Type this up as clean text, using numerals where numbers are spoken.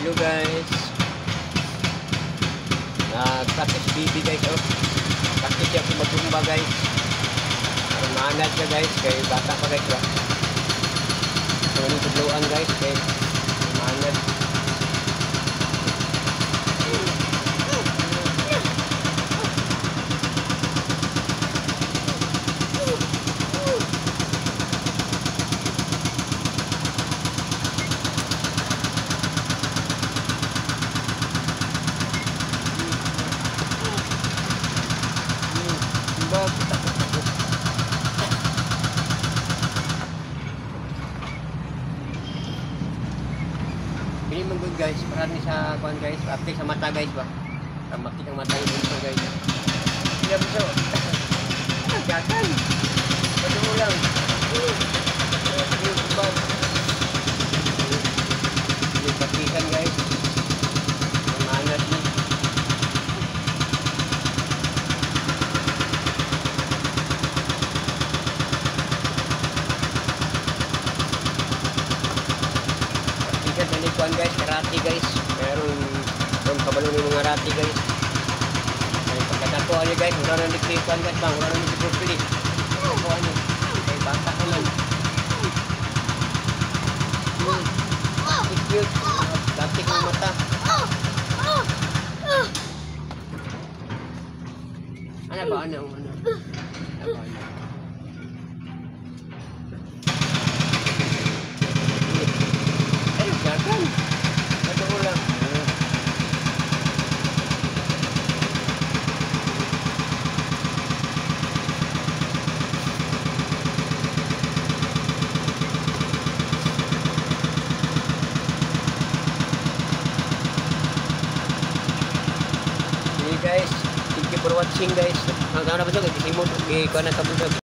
Hello guys. Nag-practice baby guys oh. Practice siya kung magtumba guys. Para maanad siya guys kay bata pa guys ba. So ini tudloan guys kay maanad. Pili man good guys, para ni sa kuan guys, apte sa mata guys ba. Para makita ang mata yung bunso guys. Hindi bunso. Jakan. Paduo lang. Sige, patikan guys. Manat ni. Patikan sa likuan guys, karate guys. Meron yung kabalo ng mga rati guys. Ay, pagkatato ani guys, wala nang liklikuan guys, bang wala nang liklikuan. Ako ano, kay bata ka man. Cute. Dati kong mata. Ano ba? Ano? Ano? Ano ba? Ano? Ay, jagan. Ito lang. Hey guys, thank you for watching guys. Ang tama na ba ito? Kaya na kabusog.